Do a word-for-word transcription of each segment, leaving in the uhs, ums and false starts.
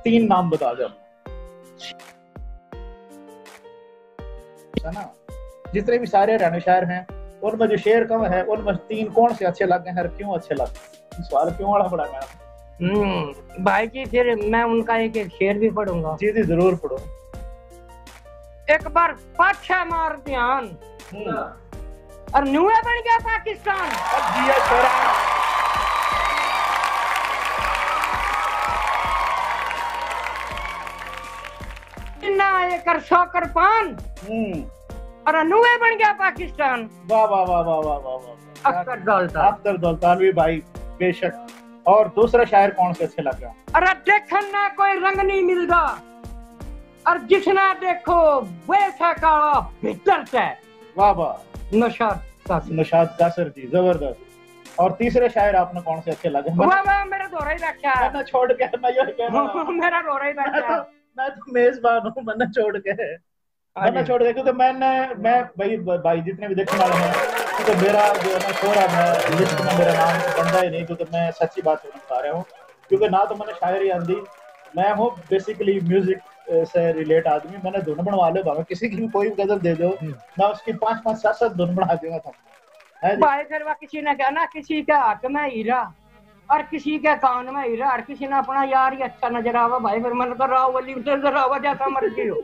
तीन नाम बता दो, है ना? जितने भी सारे हरियाणवी शायर हैं, उनमें जो शेर कम है, उनमें तीन कौन से अच्छे लगे हैं और क्यों अच्छे लगे? सवाल क्यों वाला बड़ा मैडम? हम्म, भाई जी, फिर मैं उनका एक एक शेर भी पढ़ूंगा। जी जी, जरूर पढ़ो। एक बार पाछा मार ध्यान, हम्म। और न्यूए बन गया पाकिस्तान। अब जिया छोरा। ना एकर शौकर पान, हम्म। और न्यूए बन गया पाकिस्तान। वाह, वाह, वाह। अख्तर दौलतान। अख्तर दौलतानवी भाई, बेशक। और दूसरा शायर कौन से अच्छे लग रहा? अरे देखन ना कोई रंग नहीं मिलता, और जिसना देखो वैसा काला भीतर से। वाह, वाह। नौशाद कासर। नौशाद कासर जी, जबरदस्त। और तीसरे शायर आपने कौन से अच्छे लगे? वाह, वाह, मेरा दोहरा ही रखा है। मैंने छोड़ के, मैं यो कहना वाह, मेरा दोहरा ही रखा है। मैं तो, मैं तो मेजबान हूँ, मैंने छोड़ के। हाँ वरना जी। छोड़ दे, क्योंकि मैंने, मैं भाई, भाई जितने भी देखने वाले हैं, तो मेरा जो है ना शोहरा है, लिस्ट में मेरा नाम बनता ही नहीं, क्योंकि मैं सच्ची बात बता रहा हूँ, क्योंकि ना तो मैंने शायरी आंदी, मैं हूँ basically music, अ, से relate आदमी। मैंने धुन बनवा लो, भावे किसी की भी कोई भी गजल दे दो, हम्म। मैं उसकी पाँच पाँच सात सात धुन बना दूंगा था, है जी? भाई फिर वह किसी ने कहना, किसी के हाथ में हीरा, और किसी के कान में हीरा, हर किसी ने अपना यार ही अच्छा नजर आवा भाई, फिर मन कर रहा वली नजर आवा, जैसा मर्जी हो।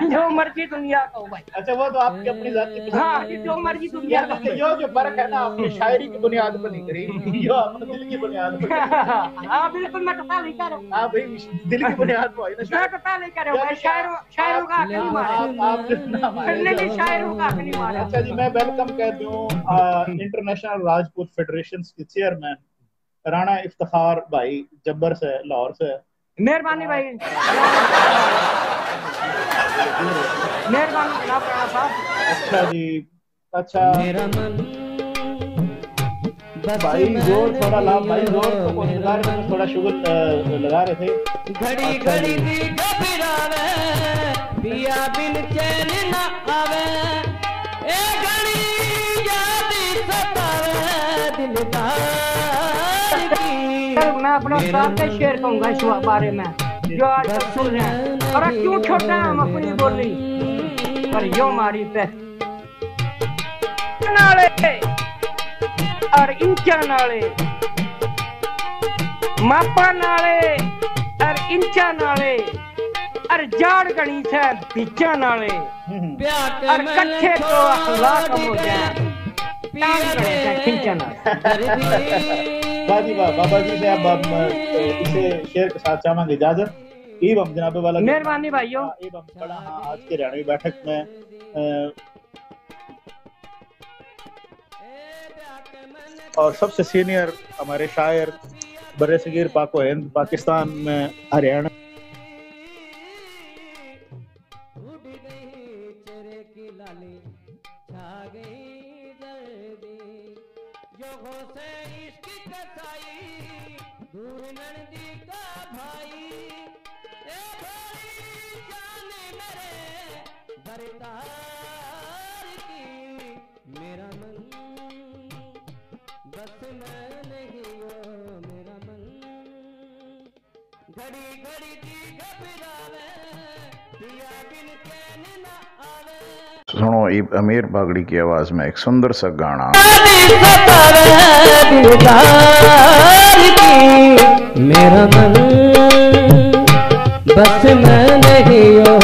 जो मर्जी दुनिया का हो भाई। अच्छा, वो तो आपकी अपनी जाति की। हाँ, कि जो मर्जी दुनिया का हो। यो जो फर्क है ना, आपकी शायरी की बुनियाद पर नहीं करी, यो आपने दिल की बुनियाद पर करी। हाँ, बिल्कुल, मैं तो पहले ही कह रहा हूँ। हाँ भाई, दिल की बुनियाद पर है ना। मैं तो पहले ही कह रहा हूँ भाई, शायरों, शायरों का हक नहीं मारा। आप, आप जो ना मारे। नहीं, नहीं, शायरों का हक नहीं मारा। अच्छा जी, मैं welcome कहती हूँ, आ, International Rajput Federations के chairman राणा इफ्तिखार भाई जब्बर से, लाहौर से। मेहरबानी भाई। मेहरबानी जनाब राणा साहब। अच्छा जी, अच्छा। मेरा मन बस भाई, में जोर थोड़ा ला, भाई, जोर तो कोई लगा रहे थे, थोड़ा शुगर, अ, लगा रहे थे। घड़ी अच्छा घड़ी जी। दी घबरावे, पिया बिन चैन ना आवे। ए घड़ी याद सतावे दिलदार की। सर, मैं अपना मेरा उस्ताद का शेर कहूंगा इस बारे में, जो आज तक सुन रहे हैं। अरे क्यों छोटा है हम अपनी बोली, पर यो मारी पे नाले और इंचा नाले, मापा नाले और इंचा नाले, अर जाड़ घणी सै बीचा नाले, अर कट्ठे तो अखलाक हो जाए, तान घणे सै खींचा नाले। वाह जी वाह, बाबा जी से अब हम, अ, इसे शेर के साथ चाहेंगे इजाजत। इब हम जनाबे वाला मेहरबानी भाइयों। हाँ, इब हम खड़ा हाँ आज के हरियाणवी बैठक में, अ, और सबसे senior हमारे शायर, बर्रे सगीर, पाको हिंद, पाकिस्तान में हरियाणा। उड़ गई चेहरे की लाली, छा गई जल्दी। यो हो से इश्क कसाई, दूर नंदी का भाई। ए भोली जान मेरे दरदार की, मेरा मन बस में नहीं, ओ मेरा मन घड़ी घड़ी की घबरावे, पिया बिन चैन ना आवे। सुनो इब अमीर बागड़ी की आवाज में एक सुंदर सा गाना। सतावे दिलदार की, मेरा मन बस में नहीं, ओ